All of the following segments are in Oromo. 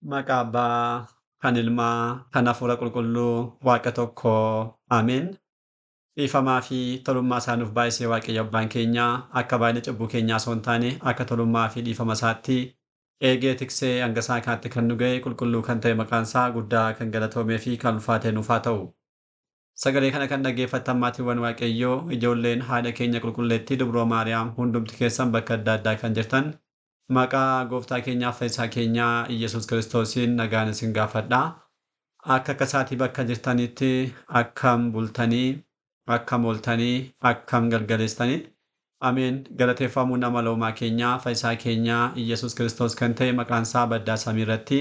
Maqaa Abbaa, kan Ilmaa, kan Hafuura Qulqulluu, Waaqa tokkoo. Ameen. Dhiifamaa fi tolummaa isaa nuuf baay'isee Waaqayyo Abbaan keenya akka baay'ina cubbuu keenyaa osoo hin taane akka tolummaa fi dhiifama isaatti eegee tiksee hanga isaa kanatti kan nu ga'e qulqulluu kan ta'e maqaan isaa guddaa kan galatoomee fi kan ulfaate nuuf haa ta'u. Sagalee kana kan dhaggeeffattan maatiiwwan Waaqayyoo, ijoolleen haadha keenya qulqulleettii Dubroo Maariyaam, hundumti keessan bakka adda addaa kan jirtan maqaa gooftaa keenyaaf fayyisaa keenyaa Iyyasuus Kiristoosiin nagaan isin gaafadha. Akka akkasaatii bakka jirtanitti akkam bultanii, akkam ooltanii, akkam galgaleessitanii. Ameen. Galateeffamuu nama loomaa keenyaa fayyisaa keenyaa Iyyasuus Kiristoos kan ta'e maqaan isaa baddaa samii irratti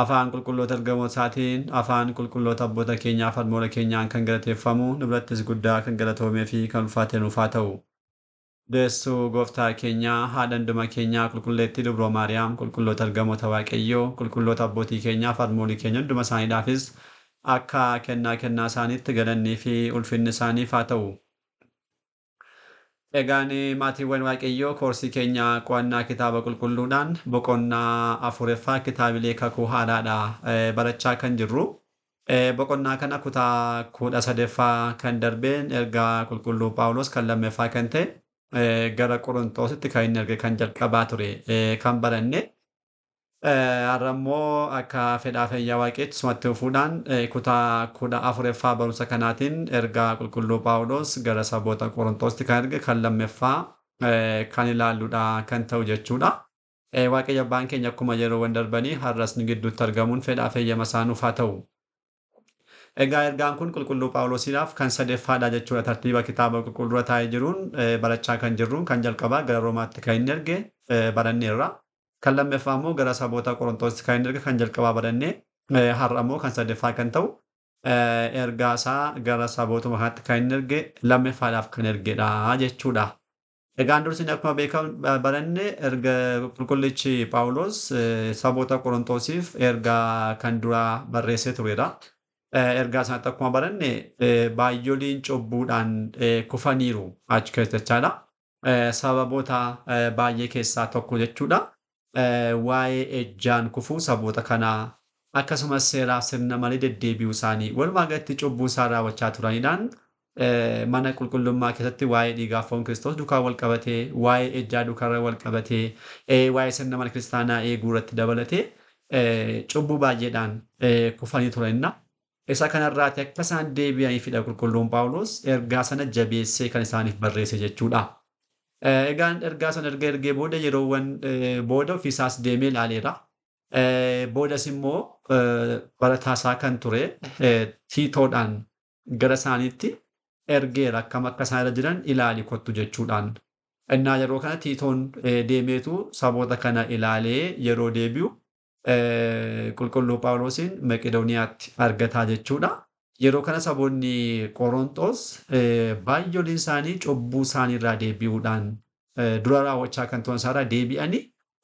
afaan qulqulloota ergamoota isaatiin, afaan qulqulloota abboota keenyaa fi harmoota keenyaan kan galateeffamu, nu birattis guddaa kan galatoomee fi kan ulfaate nuuf haa ta'u. Deessuu gooftaa keenyaa, haadha hunduma keenyaa qulqulleettii Dubroo Maariyaam, qulqulloota ergamoota Waaqayyoo, qulqulloota abbootii keenyaa fi harmoolii keenya hunduma isaaniidhaafis akka kennaa kennaa isaaniitti galannii fi ulfinni isaaniif haa ta'u. Egaan maatiiwwan Waaqayyoo, koorsii keenya qo'annaa kitaaba qulqulluudhaan boqonnaa afuraffaa kitaabilee kakuu haaraadha barachaa kan jirru. Boqonnaa kana kutaa 13ffaa kan darbeen ergaa qulqulluu Phaawulos kan lammaffaa kan ta'e gara Qorontositti kan inni erge kan jalqabaa ture kan baranne. Har'a immoo akka fedhaa fayyaa Waaqayyootti sumatti dhufuudhaan kutaa 14ffaa barumsa kanaatiin ergaa qulqulluu Phaawulos gara saboota Qorontositti kan erge kan lammaffaa kan ilaalludha kan ta'u jechuudha. Waaqayyo Abbaan keenya akkuma yeroowwan darbanii har'as nu gidduutti argamuun fedhaa fayyama isaa nuuf haa ta'u. Egaa ergaan kun qulqulluu Phaawulosiidhaaf kan sadeffaadha jechuudha. Tartiiba kitaaba qulqulluu taa'ee jiruun barachaa kan jirruun kan jalqabaa gara Roomaatti kan inni erge baranneerra. Kan lammaffaa immoo gara saboota Qorontositti kan inni erge kan jalqabaa barannee, har'a immoo kan sadaffaa kan ta'u ergaa isaa gara sabootuma kanaatti kan inni erge lammaffaadhaaf kan ergedha jechuudha. Egaan dursin akkuma beekamu baranne erga qulqullichi Phaawulos saboota Qorontosiif ergaa kan duraa barreessee turedha. Ergaa sanatti akkuma baranne baay'ooliin cubbuudhaan kufaniiru achi keessa jechaadha. Sababoota baay'ee keessaa tokko jechuudha. Waa'ee ejjaan kufuu saboota kanaa, akkasumas seeraaf sirna malee deddeebi'uu isaanii, walumaa galatti cubbuu isaan raawwachaa turaniidhaan, mana qulqullummaa keessatti waa'ee dhiigaaf foon Kiristoos duukaa wal qabatee, waa'ee ejjaa duukaa wal qabatee, waa'ee sirna mana kiristaanaa eeguu irratti dabalatee cubbuu baay'eedhaan kufanii turanidha. Isa kanarraati akka isaan deebi'aniifidha qulqulluun Phaawulos ergaa sana jabeessee kan isaaniif barreesse jechuudha. Egaan ergaa sana erga ergee booda yeroowwan booda ofiisaas deemee ilaaleera. Boodas immoo barataa isaa kan ture Tiitoodhaan gara isaaniitti ergeera, akkam akka isaan irra jiran ilaali kottu jechuudhaan. Innaa yeroo kana Tiitoon deemeetu saboota kana ilaalee yeroo deebi'u qulqulluu Phaawulosiin Maqedooniyaatti argataa jechuudha. Yeroo kana saboonni Qorontos baay'ooliin isaanii cubbuu isaanii irraa deebi'uudhaan dura raawwachaa kan turan isaarraa deebi'anii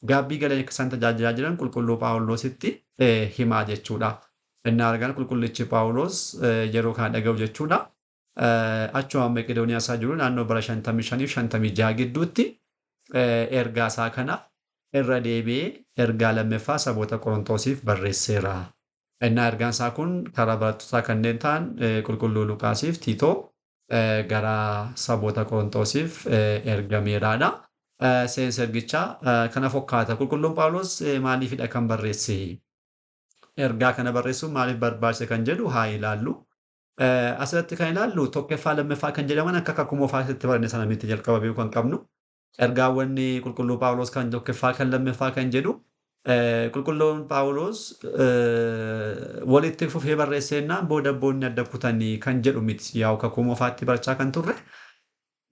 gaabbii galanii akka isaan tajaajilaa jiran qulqulluu Phaawulositti himaa jechuudha. Inni argan qulqullichi Phaawulos yeroo kana dhaga'u jechuudha. Achuma Maqedooniyaa isaa jiru naannoo bara 55 fi 56 gidduutti ergaa isaa kana irra deebi'ee ergaa lammaffaa saboota Qorontosiif barreesseera. Innaa ergaan isaa kun karaa barattootaa kanneen ta'an qulqulluu Luqaasiif Tiitoo gara saboota Qorontosiif ergameeraadha. Seensa ergichaa kana fakkaata. Qulqulluun Phaawulos maaliifidha kan barreesse? Ergaa kana barreessuun maaliif barbaachise kan jedhu haa ilaallu. Asirratti kan ilaallu tokkoffaa lammaffaa kan jedhaman akka kakuu moofaa keessatti baranne sana miti jalqaba beekuu kan qabnu. Ergaawwan qulqulluu Phaawulos kan tokkoffaa kan lammaffaa kan jedhu qulqulluun Phaawulos walitti fufee barreessennaan booda boonni adda kutanii kan jedhu miti. Yaa'u kakuu moofaatti barachaa kan turre.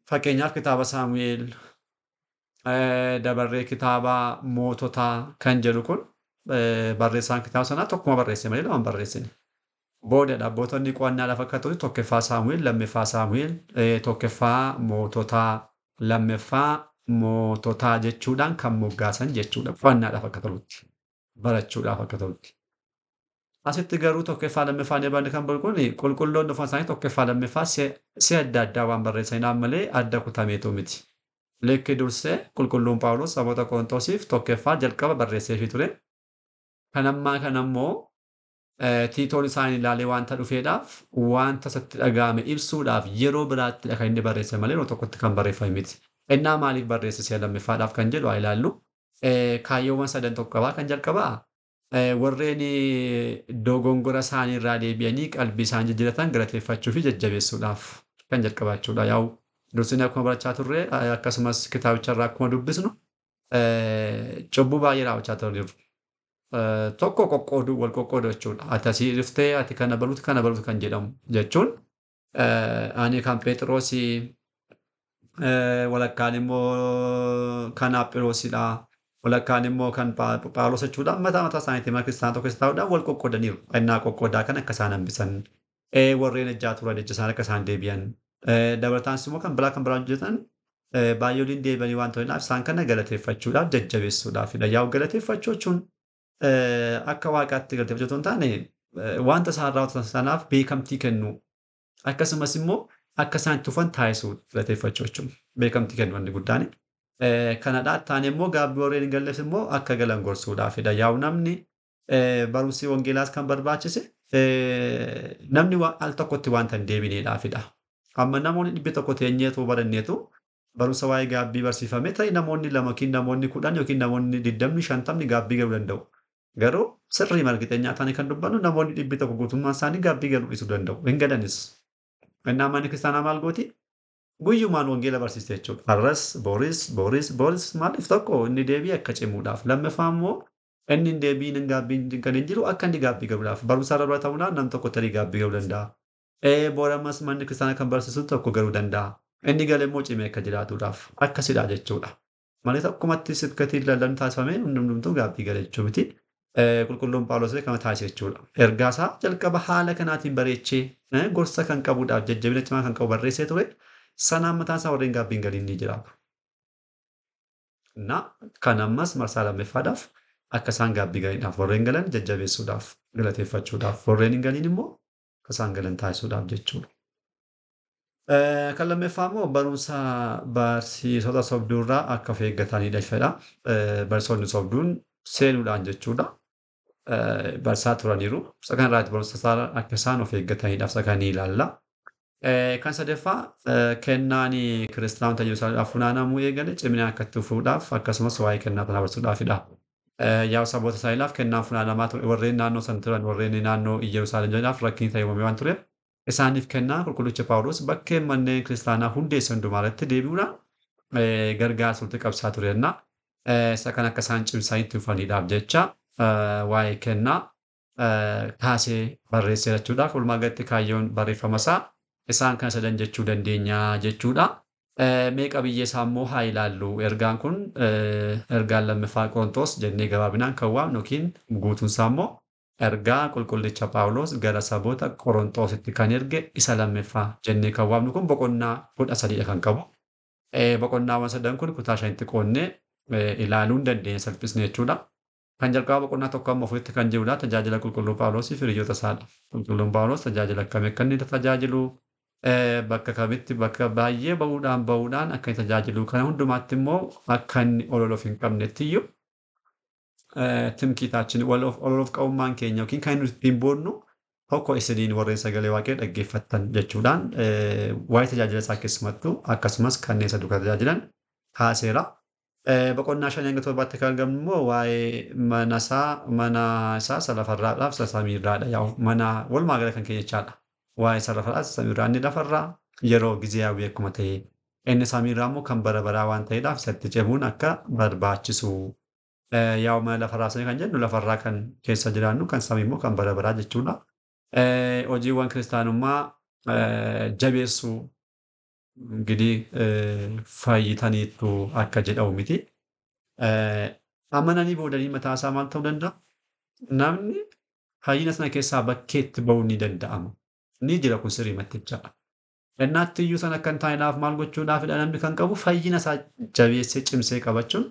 Fakkeenyaaf kitaaba Saamu'eel dabarree kitaaba moototaa kan jedhu kun barreessaan kitaaba sanaa tokkuma barreesse malee lama hin barreessine. Boodadha abbootonni qo'annaa lafa akka ta'utti tokkoffaa Saamu'eel, lammaffaa Saamu'eel, tokkoffaa moototaa, lammaffaa moototaa jechuudhaan kan moggaasan jechuudha. Qo'annaadhaaf akka ta'utti, barachuudhaaf akka ta'utti. Asitti garuu tokkoffaa lammaffaa dabalanii kan baru kun qulqulloonni dhufan isaanii tokkoffaa lammaffaa si'a adda addaa waan barreessaniidhaan malee adda kutameetu miti. Likki dursee qulqulluun Phaawulos saboota Qorontosiif tokkoffaa jalqaba barreesseefii ture. Kan ammaa kan ammoo Tiitoon isaan ilaalee wanta dhufeedhaaf wanta isatti dhaga'ame ibsuudhaaf yeroo biraattidha kan inni barreesse malee yeroo tokkotti kan barreeffame miti. Innaa maaliif barreesse si'a lammaffaadhaaf kan jedhu haa ilaallu. Kaayyoowwan sadan tokko qabaa kan jalqabaa warreen dogongora isaanii irraa deebi'anii qalbii isaanii jijjiiratan galateeffachuu fi jajjabeessuudhaaf kan jalqabaachuudha. Yaa'u dursinee akkuma barachaa turre akkasumas kitaabicha irraa akkuma dubbisnu cubbuu baay'ee raawwachaa turaniiru. Tokko qoqqooduu wal qoqqooduu jechuudha. Ati asii dhuftee ati kana baluuti kana baluuti kan jedhamu jechuun ani kan Phexrosii walakkaan immoo kan Aphiloosidha. Walakkaan immoo kan Phaawulos jechuudha. Mataa mataa isaaniitiin mana kiristaanaa tokko keessa taa'uudhaan wal qoqqoodaniiru. Innaa qoqqoodaa kan akka isaan hambisan warreen ejjaa turan ejja isaan akka isaan deebi'an. Dabalataanis immoo kan biraa kan biraan hojjetan baay'ee waliin deebi'anii waan turaniif isaan kana galateeffachuudhaaf jajjabeessuudhaafidha. Yaa'u galateeffachuu jechuun akka waaqaatti galateeffachuu otoo hin taane wanta isaan raawwatan sanaaf beekamtii kennuu akkasumas immoo akka isaan tufan taasisuu galateeffachuu jechuun beekamtii kennu wanni guddaan. Kanadha taane immoo gaabbii warreen hin galleef immoo akka galan gorsuudhaafidha. Yaa'u namni barumsi wangeelaas kan barbaachise namni al tokkotti wanta hin deebineedhaafidha. Amma namoonni 100 teenyeetu baranneetu barumsa waa'ee gaabbii barsiifame ta'e namoonni 2 yookiin namoonni 10 yookiin namoonni 20 50 gaabbii galuu danda'u. Garuu sirrii margiteenyaa taane kan dubbannu namoonni 100 guutummaan isaanii gaabbii galuu dhiisuu danda'u. Hin galanis. Innaa manni kiristaanaa maal gooti? Guyyumaan wangeela barsiiste jechuudha. Har'as boris boris boris maaliif tokko inni deebii akka cimuudhaaf. Lammaffaa immoo inni hin deebiin gaabbiin kan hin jiru akka inni gaabbii galuudhaaf. Barumsa irra baratamuudhaan nam tokko tarii gaabbii galuu danda'a. Borammas manni kiristaanaa kan barsiisu tokko galuu danda'a. Inni gale immoo cimee akka jiraatuudhaaf akkasidha jechuudha. Malee tokkumatti sibkatiin lallabni taasifamee hundumtuu gaabbii gala jechuu miti. Qulqulluun Phaawulos kana taasise jechuudha. Ergaa isaa jalqaba haala kanaatiin bareechee gorsa kan qabuudhaaf jajjabina cimaa kan qabu barreessee ture. Sanaan mataan isaa warreen gaabbiin galiin ni jiraatu. Na kan ammas marsaa lammaffaadhaaf akka isaan gaabbii galiidhaaf warreen galan jajjabeessuudhaaf galateeffachuudhaaf warreen hin galiin immoo akka isaan galan taasisuudhaaf jechuudha. Kan lammaffaa immoo barumsa barsiisota sobduurraa akka of eeggatanidha fedha. Barsiisonni sobduun seenuudhaan jechuudha. Barsaa turaniiru. Isa kanarraati barumsa isaa akka isaan of eeggataniidhaaf isa kan ilaalla. Kan sadaffaa kennaan kiristaanota Yerusaalemiidhaaf funaanamuu eegale cimina akka itti fufuudhaaf akkasumas waa'ee kennaa kana barsuudhaafidha. Yaa'u saboota Israa'elaaf kennaan funaanamaa ture warreen naannoo san turan warreen naannoo Yerusaalem jiraniif rakkinni ta'e uumamee waan tureef isaaniif kennaa qulqullicha Phaawulos bakkee manneen kiristaanaa hundeesse hundumaa irratti deebi'uudhaan gargaarsa walitti qabsaa ture jenna. Isa kan akka isaan cimsanii itti fufaniidhaaf jecha waa'ee kennaa kaasee barreessee jechuudha. Walumaa galatti kaayyoon barreeffama isaa isaan kana sadan jechuu dandeenya jechuudha. Mee qabiyyee isaa immoo haa ilaallu. Ergaan kun ergaan lammaffaa Qorontos jennee gabaabinaan kan waamnu yookiin guutuun isaa immoo ergaa qulqullicha Phaawulos gara saboota Qorontositti kan erge isa lammaffaa jennee kan waamnu kun boqonnaa 13 kan qabu. Boqonnaawwan sadan kun kutaa 5tti qoonnee ilaaluu dandeenya salphisne jechuudha. Kan jalqabaa boqonnaa 1 amma 4tti kan jirudha. Tajaajila qulqulluu Phaawulosii fi hiriyoota isaadha. Qulqulluun Phaawulos tajaajila akkamii akka inni tajaajilu bakka kamitti bakka baay'ee bahuudhaan akka inni tajaajilu kana hundumaatti immoo akka inni olola of hin qabnetti iyyuu timkiitaachin olola of qabummaan keenya yookiin kan nuti ittiin boonnu tokko isiniin warreen sagalee waaqee dhaggeeffattan jechuudhaan waa'ee tajaajila isaa keessumattuu akkasumas kanneen isa duukaa tajaajilan kaaseera. Boqonnaa 5 hanga 7tti kan argamu immoo waa'ee mana isaa isa lafarraadhaaf isa samiirraadha. Yaa'u mana walumaa gala kan keenya jechaadha. Waa'ee isa lafarraa isa samiirraa inni lafarraa yeroo gizeyaawii akkuma ta'e inni samiirraa immoo kan bara baraa waan ta'eedhaaf isatti cemuun akka barbaachisu. Yaa'u mana lafarraa sana kan jennu lafarraa kan keessa jiraannu kan samii immoo kan bara baraa jechuudha. Hojiiwwan kiristaanummaa jabeessuu እንግዲህ fayyitaniittu akka jedhamu miti. Amananii boodanii mataa isaa maal ta'uu danda'a? Namni fayyina sana keessaa bakkeetti ba'uu ni danda'ama. Ni jira kun sirrii jechaadha. Innaatti iyyuu sana akka hin taaneedhaaf maal gochuudhaafidha namni kan qabu fayyina isaa jabeessee cimsee qabachuun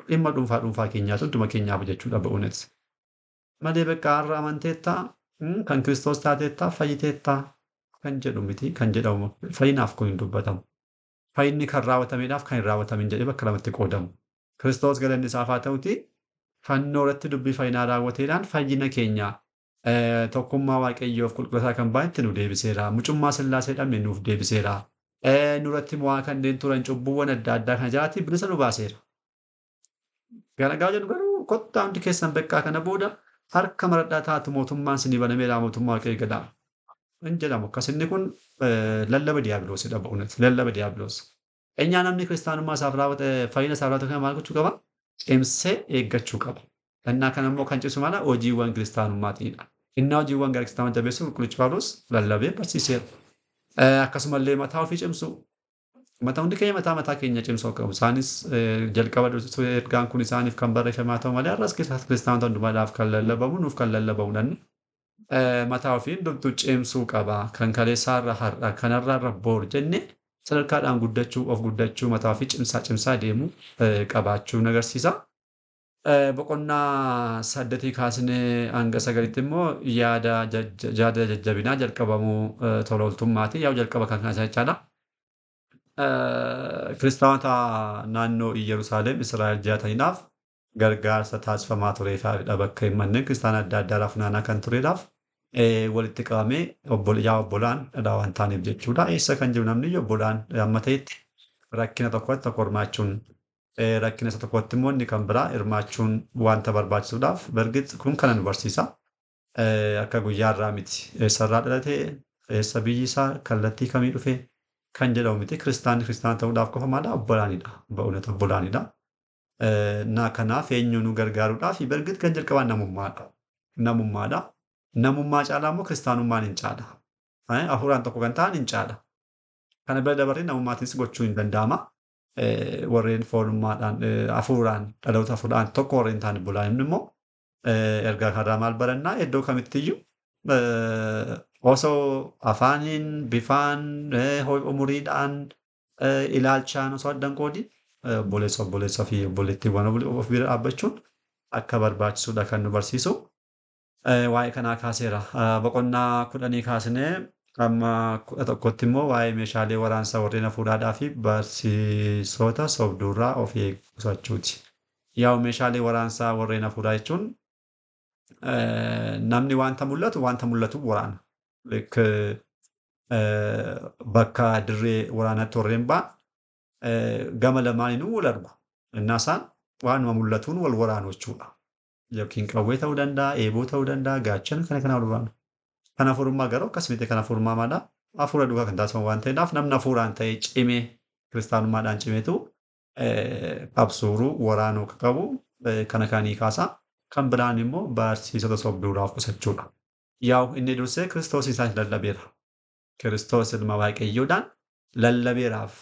dhimma dhuunfaa dhuunfaa keenyaatu hunduma keenyaaf jechuudha ba'uunis. Malee bakka har'a amanteettaa kan Kiristoos taateettaa fayyiteettaa kan jedhu miti kan jedhamu fayyinaaf kun hin dubbatamu. Fayyinni kan raawwatameedhaaf kan hin raawwatamin jedhee bakka lamatti qoodamu. Kiristoos galanni isaaf haa ta'uti Fannoo irratti dubbii fayyinaa raawwateedhaan fayyina keenya tokkummaa Waaqayyoof qulqullataa kan baay'etti nu deebiseera. Mucummaa Sillaasee dhabne nuuf deebiseera. Nurratti mo'aa kanneen turan cubbuuwwan adda addaa kana jalatti bilisa nu baaseera. Garagaa jedhu garuu kottaa hundi keessan beekaa kana booda harka maradhaa taatu mootummaan sinii banameera mootummaa Waaqayyoo galaa. Hin jedhamu akkas inni kun lallaba diiyaabiloosidha ba'uunis lallaba diiyaabiloos. Eenyaa namni kiristaanummaa isaaf raawwate fayyina isaaf raawwate kana maal gochuu qaba? Cimsee eeggachuu qaba. Innaa kana immoo kan cimsu mala hojiiwwan kiristaanummaatiidha. Innaa hojiiwwan gara kiristaanummaa jabeessu qulqullichi Phaawulos lallabee barsiiseera. Akkasumallee mataa ofii cimsu. Mataa hundi keenya mataa mataa keenya cimsuu akka qabu. Isaanis jalqaba ergaan kun isaaniif kan barreeffamaa ta'u malee har'as kiristaanota hundumaadhaaf kan lallabamu nuuf kan lallabamu mataa ofii hundumtuu cimsuu qaba. Kan kaleessaarra har'a kanarraa boru jennee sadarkaadhaan guddachuu of guddachuu mataa ofii cimsaa cimsaa deemu qabaachuu agarsiisa. Boqonnaa 8 kaasnee hanga 9tti immoo yaada jajjabinaa jalqabamuu tola ooltummaati. Yaa'u jalqaba kan kana jechaadha. Kiristaanota naannoo Iyyerusaalem Israa'el jiraataniidhaaf gargaarsa taasifamaa tureefidha bakka hin manneen kiristaana adda addaa funaanaa kan tureedhaaf walitti qabamee yaa obbolaan dha waan taaneef jechuudha. Eessa kan jiru namni obbolaan amma ta'etti rakkina tokkotti tokko hirmaachuun rakkina isa tokkotti immoo inni kan biraa hirmaachuun wanta barbaachisuudhaaf bargit kun kana nu barsiisa. Akka guyyaa irraa miti. Eessarraa dhalate, eessa biyyi isaa, kallattii kamii dhufe kan jedhamu miti. Kiristaanni kiristaana ta'uudhaaf qofa maala obbolaanidha. Ba'uunata obbolaanidha. Na kanaaf eenyu nu gargaaruudhaaf bargit kan jalqabaa namummaadha. Namummaadha. Namummaa caalaa immoo kiristaanummaan hin caala. Hafuuraan tokko kan ta'an hin caala. Kana bira dabaree namummaatiinis gochuu hin danda'ama. Warreen foonummaadhaan hafuuraan dhaloota hafuuraan tokko warreen ta'an obbolaan immoo ergaa kanarraa maal barannaa iddoo kamittiyyuu osoo afaaniin bifaan umuriidhaan ilaalchaan osoo addan qoodiin obboleessa obboleessa fi obboleettiiwwan of bira dhaabbachuun akka barbaachisuudha kan nu barsiisu. Waa'ee kanaa kaaseera. Boqonnaa 10 kaasnee amma 11tti immoo waa'ee meeshaalee waraansaa warreen hafuuraadhaa fi barsiisota sobduurraa of eeggachuuti. Yaa'u meeshaalee waraansaa warreen hafuuraa jechuun namni wanta mul'atu waraana. Bakka dirree waraanaatti warreen ba'an gama lamaaniinuu wal argu. Innaa isaan waanuma mul'atuun wal waraanu jechuudha. Yookiin qawwee ta'uu danda'a, eeboo ta'uu danda'a, gaachana kana kana wal waraanu. Kan hafuurummaa garuu akkas miti. Kan hafuurummaa maadha? Hafuura duukaa kan taasifamu waan ta'eedhaaf namni hafuuraan ta'ee cimee kiristaanummaadhaan cimeetu qabsuuruu waraanuu akka qabu kana kaanii kaasa. Kan biraan immoo barsiisota sobduudhaaf qusachuudha. Yaa'u inni dursee Kiristoos isaan lallabeera. Kiristoos ilma Waaqayyoodhaan lallabeeraaf.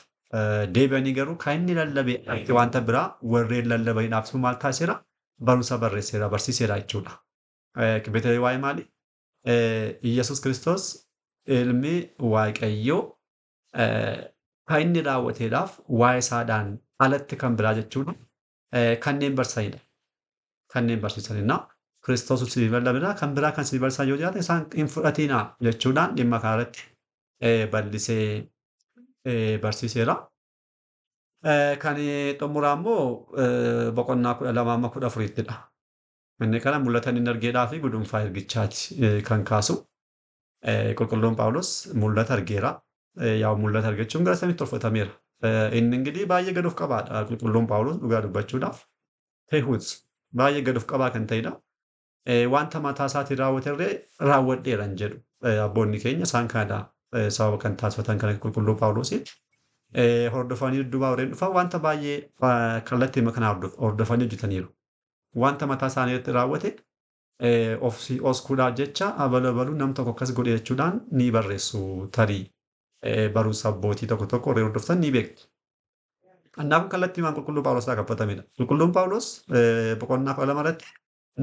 Deebi'anii garuu kan inni lallabe wanta biraa warreen lallabaniidhaaf maal taasiseera? Barumsa barreesseera, barsiiseera jechuudha. Beetelii waa'ee maali? Iyyasuus Kiristoos ilmi Waaqayyoo kan inni raawwateedhaaf waa'ee isaadhaan alatti kan biraa jechuudha. Kanneen barsiisanidha. Kanneen barsiisanidha. Kiristoos isin lallabeera kan biraa kan isin barsiisan yoo jiraate isaan hin fudhatinaa jechuudhaan dhimma kanarratti bal'isee barsiiseera. Kan xumuraa immoo boqonnaa 12 amma 14ttidha. Inni kana mul'ata inni argeedhaa fi gudunfaa ergichaati kan kaasu. Qulqulluun Phaawulos mul'ata argeera. Yaa'u mul'ata argachuun gara samiitti ol fudhatameera. Inni ingidihi baay'ee gad of qabaadha. Qulqulluun Phaawulos dhugaa dubbachuudhaaf Tehuut baay'ee gad of qabaa kan ta'edha. Wanta mataa isaatiin raawwaterree raawwadheera hin jedhu. Abboonni keenya isaan kanadha. Sababa kan taasifatan kan qulqulluu Phaawulosiin. Hordofanii dudduubaa warreen dhufan wanta baay'ee kallattii kana hordofanii hojjetaniiru. Wanta mataa isaanii irratti raawwate of oskuudhaaf jecha abalu abaluu nam tokko akkas godhe jechuudhaan ni barreessu tarii barumsa abbootii tokko tokko warreen hordoftan ni beektu. Kanaaf kun kallattii maan qulqulluu Phaawulos irraa qabatamedha. Qulqulluun Phaawulos boqonnaa 12 irratti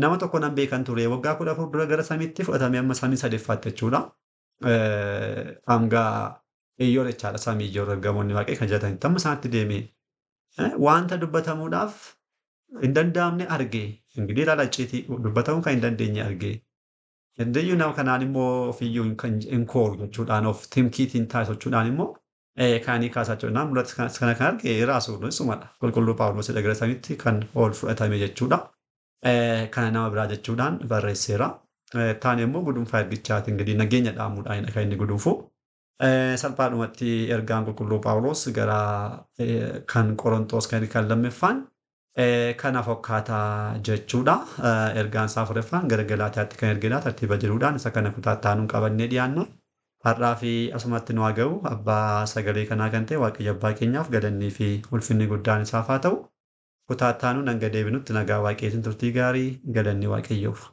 nama tokko nan beekan ture waggaa 14 dura gara samiitti fudhatamee amma samii sadeffaatti jechuudha. Hanga Iyyoor jechaadha samii Iyyoor ergamoonni Waaqayyoo kan jiraatanitti amma isaanitti deemee wanta dubbatamuudhaaf hin danda'amne arge. Ingidihi ilaala icciitii dubbatamuu kan hin dandeenye arge. Indiyyuu nama kanaan immoo ofiiyyuu hin kooru jechuudhaan of timkiitiin taasifachuudhaan immoo kaanii kaasaa jechuudha. Mul'ata kana kan arge raasuu sumadha. Qulqulluu Phaawulos gara samiitti kan ol fudhatame jechuudha. Kana nama biraa jechuudhaan barreesseera. Taan immoo gudunfaa ergichaati ingidihi nageenya dhaamuudhaan kan inni gudunfu. Salphaadhumatti ergaan qulqulluu Phaawulos gara kan Qorontos kan lammaffaan kana fakkaataa jechuudha. Ergaan isaa afuraffaan gara Galaatiyaatti kan ergedha. Tartiiba jiruudhaan isa kana kutaa taanuun qabannee dhiyaanna. Har'aa fi asumatti nu haa ga'u abbaa sagalee kanaa kan ta'e Waaqayyo abbaa keenyaaf galannii fi ulfinni guddaan isaaf haa ta'u. Kutaa taanuun hanga deebinutti nagaa Waaqayyootiin turtii gaarii galanni Waaqayyoof.